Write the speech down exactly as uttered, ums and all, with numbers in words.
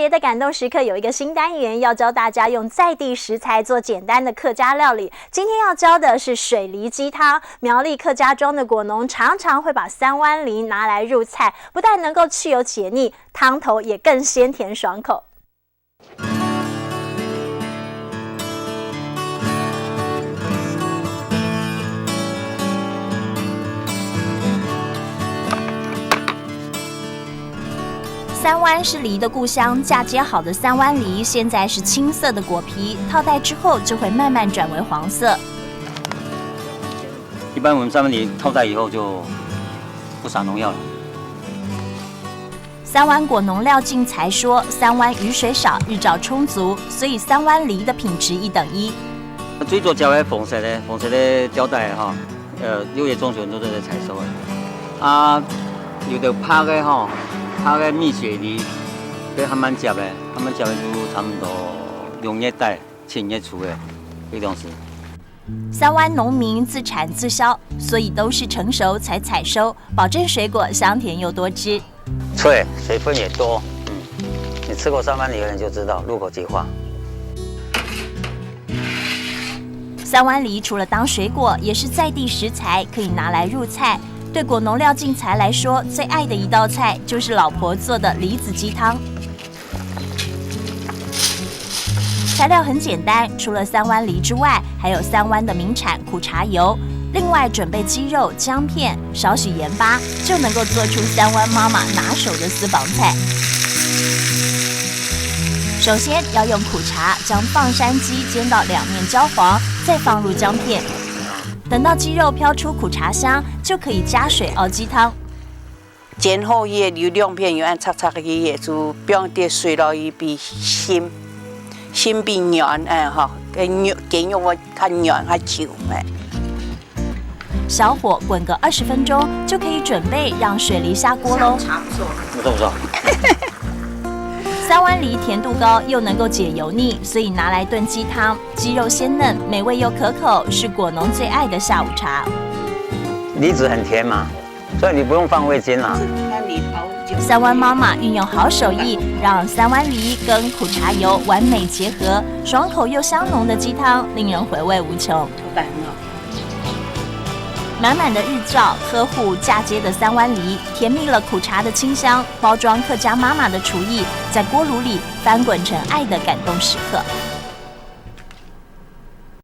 别的感动时刻有一个新单元，要教大家用在地食材做简单的客家料理。今天要教的是水梨鸡汤。苗栗客家庄的果农常常会把三湾梨拿来入菜，不但能够去油解腻，汤头也更鲜甜爽口。 三湾是梨的故乡，嫁接好的三湾梨现在是青色的果皮，套袋之后就会慢慢转为黄色。一般我们三湾梨套袋以后就不撒农药了。三湾果农廖进才说，三湾雨水少，日照充足，所以三湾梨的品质一等一。最早交个红色的，红色的交代哈。 呃，六月中旬都在采收了。啊，有的白个吼，白个蜜雪梨，佢还蛮接个，还蛮接个就差不多六月底、七月初个，有当时。三湾农民自产自销，所以都是成熟才采收，保证水果香甜又多汁。脆，水分也多。嗯，你吃过三湾梨的人就知道入口即化。 三湾梨除了当水果，也是在地食材，可以拿来入菜。对果农廖进才来说，最爱的一道菜就是老婆做的梨子鸡汤。材料很简单，除了三湾梨之外，还有三湾的名产苦茶油，另外准备鸡肉、姜片，少许盐巴，就能够做出三湾妈妈拿手的私房菜。首先要用苦茶将放山鸡煎到两面焦黄，再放入姜片。等到鸡肉飘出苦茶香，就可以加水熬鸡汤。煎好以后，留兩片有恁赤赤个，就放点水落去，比心心比软，哎吼，个肉鸡肉会较软较久，哎。小火滚个二十分钟，就可以准备让水梨下锅喽。不错不错。三湾梨甜度高，又能够解油腻，所以拿来炖鸡汤，鸡肉鲜嫩，美味又可口，是果农最爱的下午茶。梨子很甜嘛，所以你不用放味精啦。三湾妈妈运用好手艺，让三湾梨跟苦茶油完美结合，爽口又香浓的鸡汤，令人回味无穷。满满的日照、呵护、嫁接的三湾梨，甜蜜了苦茶的清香，包装客家妈妈的厨艺，在锅炉里翻滚成爱的感动时刻。